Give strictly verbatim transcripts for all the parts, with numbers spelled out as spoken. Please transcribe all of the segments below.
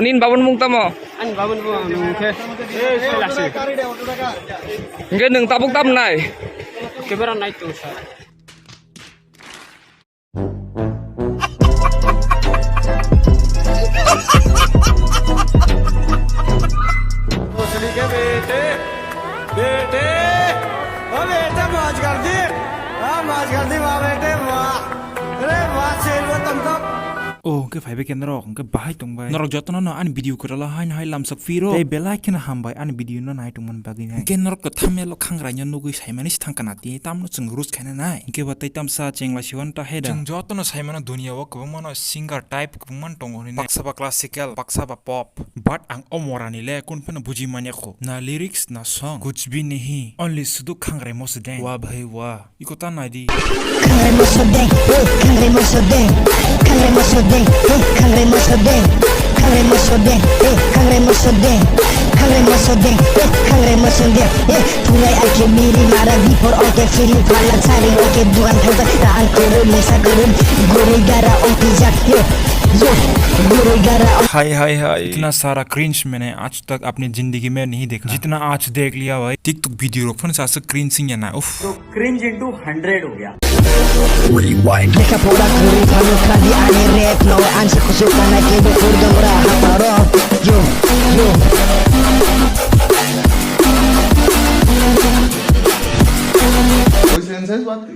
Nini babani mung tamo? Ani babani mung ang nung khe, eh, Sailasi. Hingke nwng tabuk tam nai? Camera nai tong sa. भोसड़ी के बेटे, बेटे, ओ बेटे, मौज कर दी। हाँ, मौज कर दी, वाह बेटे, वाह। अरे वाह, शेर वो तुमको। Oh, hingke phaibai khe norok, hingke bahai tongbai. Norok jotono no ani video kwrwla haino hai lamsok phiro. Tei belai kheno hambai ani video no nai tongmani bagwi nai. Hingke norok to thumbnail o khangrai no nugwi saimani se thangkha na tini tamno chwng roast khaina nai. Hingke bo tei tamsa chengla siwan ta heda. Chwng jotono saimano dunia o kwbangma no singer type kwbangma no tongo hinwi nai. Baksa ba classical, baksa ba pop. But ang o morani le kun phano buji manya kho. Na lyrics na song. Kuch bhi nahi. Only sudu khangrai mosodeng. Wa bhai wa. Iko ta nai di. Khangrai mosodeng, eh, khangrai mosodeng. Khangrai mosodeng, eh, khangrai mosodeng. Khangrai mosodeng, eh, khangrai mosodeng. Khangrai mosodeng, eh, khangrai mosodeng. Eh, tunai ake miri mara before oke free fire chari oke duan thangsa ta ang kuru misa kuru guru gara oke jak yo yo guru gara. Hai hai hai. Itna sara cringe maine aaj tak apni zindagi mein nahi dekha. Jitna aaj dekh liya bhai. TikTok video rok phano sa aswk cringe wngya na. Uff. Cringe into hundred ho gaya. Lekha pora kwrwi phano khadi ani rap no ansi khusuk kana kebo kurdamra haparo. Yo, yo. कोई सेंस है इस बात की?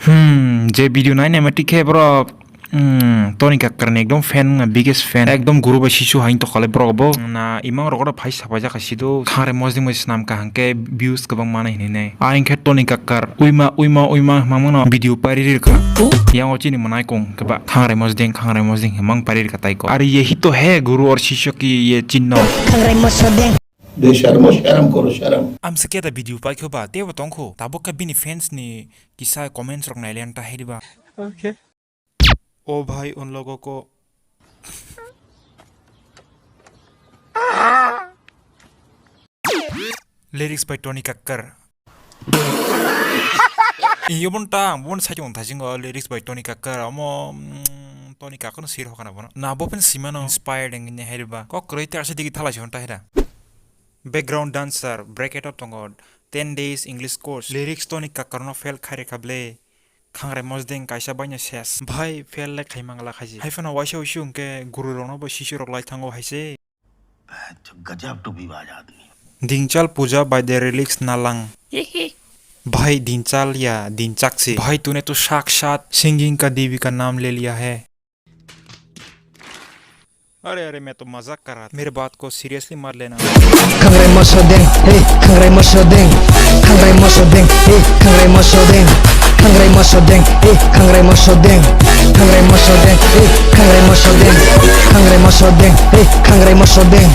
Hmm, je video nai nai ma tikhe bro. Hmm, Toni Kakkar ni ekdom fan wngna, biggest fan. Ekdom guru bai sisu hai tokha le borok bo. Na imang rok oro phai sapai jak hai sido. Khangrai mosding bai swnam kaham khe views kwbang manai hinwi nai. Ayang khe Toni Kakkar uima, uima, uima hwnmano video pairi rwkha. Yang o chini mwnai kong khe ba khangrai mosding, khangrai mosding hwnmang pairi rwkha tai ko. Are ye hi to hai guru aur sisho ki ye chinno. Khangrai mosding. Beshormo, sharm koro, sharm. Amsa khe da video paikho ba, tebo tongkho. Tabuk khe bini fans ni kisa comments rok nai le ta hai di ba. Okay. O bhai, un logo ko. Lyrics by Toni Kakkar. Iyo bon ta, bon sa chong thajing o lyrics by Toni Kakkar. Omo, mm, Toni Kakkar no sir hokana bono. Na bo pen simano inspired engine hai ba. Kok kroi te asa digi thala chon ta hera. Background dancer, bracket o tongo, ten days English course. Lyrics Toni Kakkar no fail khai rekha ble. Khangrai mosdeng kaisa baino ses. Bhai, fail le khaimang la khaji. Hai phano waisa waisa hwnkhe guru rokno bo sisirok lai thango hai se. Gajab to bibaj aadmi. Dingchal puja by the lyrics Nalang. Bhai, Dingchal ya, Dingchak se. Bhai, tune to sakshat singing ka devi ka naam le liya hai. अरे, अरे, मैं तो मजाक कर रहा था। मेरे बात को seriously मत लेना। Khangrai mosodeng, hey, khangrai mosodeng. Khangrai mosodeng, hey, khangrai mosodeng. Khangrai mosodeng, hey, khangrai mosodeng. Khangrai mosodeng, hey, khangrai mosodeng. Khangrai mosodeng, hey, khangrai mosodeng.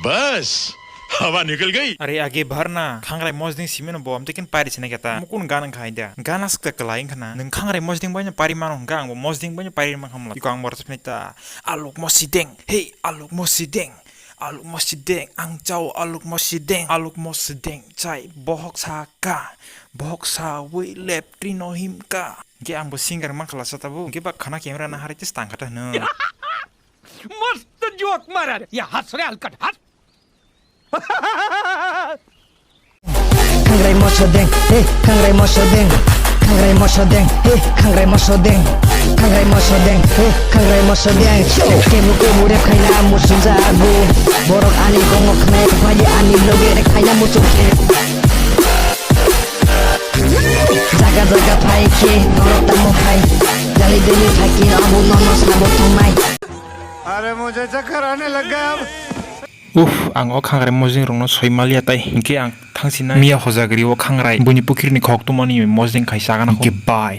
बस, हवा निकल गई। अरे आगे भर ना, khangrai mosdeng simeno bo amte ken pari sene keta. Mukun gan khai da. Gan askta kalai khana. Nung khangrai mosdeng baino pari mano hwnkha ang bo mosdeng baino pari man khamla. Iko ang bo rosmita. Aluk mosideng, hey, aluk mosideng, aluk mosideng, ang chao aluk mosideng, aluk mosideng, chai, bohok sa ka, bohok sa wi lep trino him ka. Ge ang bo singer man khala sa tabu. Ge ba khana camera na hari tis tang kata hno. मस्त जोक मारा रे, या हंस रे हलकट हंस। Khangrai mosodeng, hey, khangrai mosodeng. Khangrai mosodeng, hey, khangrai mosodeng. Khangrai mosodeng, hey, khangrai mosodeng. Kemu kemu rep khaina muchung jago. Borok ani kongo khnai phai ani loge rep khaina muchung khe. Jaga jaga phai khe borok tamo hai. Jali deli phai khe abo nono sabo tongnai. अरे मुझे चक्कर आने लग गया अब। Uff, ang o khangrai mosdeng rokno soi maliya tai hinkhe ang thangsinai miya hojagri o khangrai buini pukhrini khok tumani mosdeng khai chagana hinkhe bai.